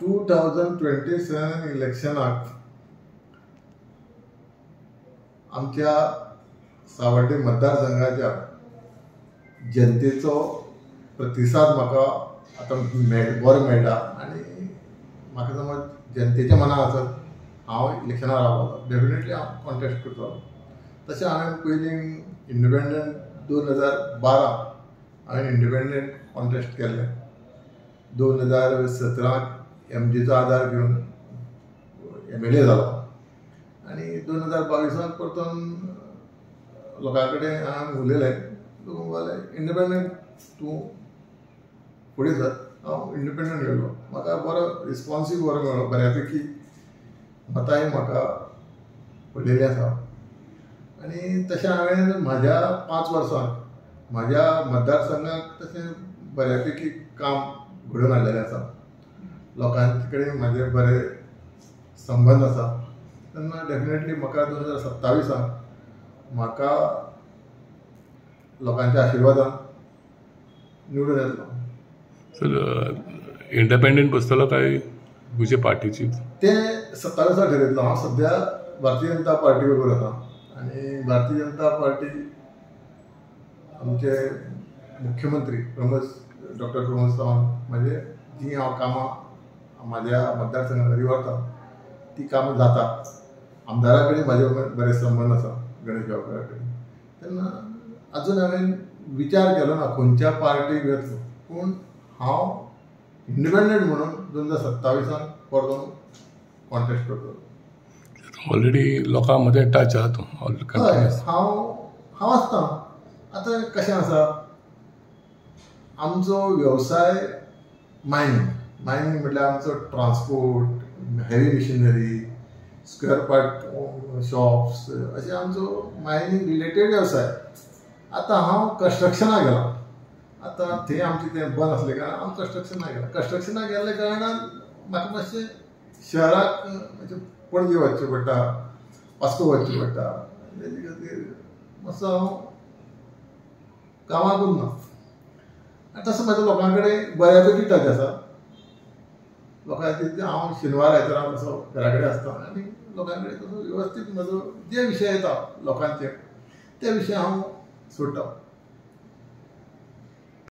2027 इलेक्शनाक आमच्या सावर्डे मतदारसंघाच्या जनतेचो प्रतिसाद म्हाका आतां बरो मेळटा आनी म्हाका समज जनतेच्या मनान आसत हांव इलेक्शनाक रावतलो, डेफिनेटली हांव कॉन्टेस्ट करतलो. तशें हांवें पयलीं इंडिपेंडंट 2012 हांवें इंडिपेंडंट कॉन्टेस्ट केल्लें. 2017 एमजीचो आदार घेवन MLA जालो आनी 2022 परतून लोकां कडेन हांवें उलयलें, लोक म्हणले इंडिपेंडंट तूं फुडें सर. हांव इंडिपेंडंट गेलो, म्हाका बरो रिस्पोन्सूय बरो मेळ्ळो, बऱ्या पैकी मतांय म्हाका पडलेलीं आसा. आनी तशें हांवें म्हाज्या 5 वर्सांत म्हाज्या मतदारसंघाक तशें बऱ्या पैकी काम घडोवन हाडलेलें आसा. लोकांचे कडेन म्हाजे बरे संबंद आसा. तेन्ना डेफिनेटली म्हाका 2027 म्हाका लोकांच्या आशिर्वादान निवडून येतलो. सर, इंडिपेंडंट बसतलो काय तुजे पार्टीची? तें 27 ठरयतलो. हांव सद्या भारतीय जनता पार्टी बरोबर आसा आनी भारतीय जनता पार्टी आमचे मुख्यमंत्री डॉक्टर प्रमोद सावंत म्हणजे जी हांव कामां म्हाज्या मतदारसंघा खातीर व्हरता ती कामां जाता. आमदारा कडेन म्हाजे बरे संबंद आसा, गणेश गांवकारा कडेन. तेन्ना अजून हांवें विचार केलो ना खंयच्या पार्टीक वतलो, पूण हांव इंडिपेंडंट म्हणून 2027 परतून कॉन्टेस्ट करतलो. ऑलरेडी लोकां मदें टच आहा तूं? हय, हांव आसता. आतां कशें आसा, आमचो वेवसाय मायनींग, मायनींग म्हटल्यार आमचो transport, heavy machinery, square part shops, अशें आमचो मायनींग रिलेटेड वेवसाय. आतां हांव कन्स्ट्रक्शनाक गेला. आतां थंय आमचें तें बंद आसलें कारणान हांव कन्स्ट्रक्शनाक गेला. कन्स्ट्रक्शनाक गेल्ल्या कारणान म्हाका मातशें शहराक म्हणजे पणजे वचचें पडटा, वास्को वचचें पडटा, तेजे खातीर मातसो हांव गांवांत उरना. आनी तसो म्हाज्या लोकां कडेन बऱ्या पैकी टच आसा. लोकांचे हांव शेनवार आयतारा तसो घरा कडेन आसता आनी लोकां कडेन तसो वेवस्थीत म्हजो जे विशय येता लोकांचे ते विशय हांव सोडटा.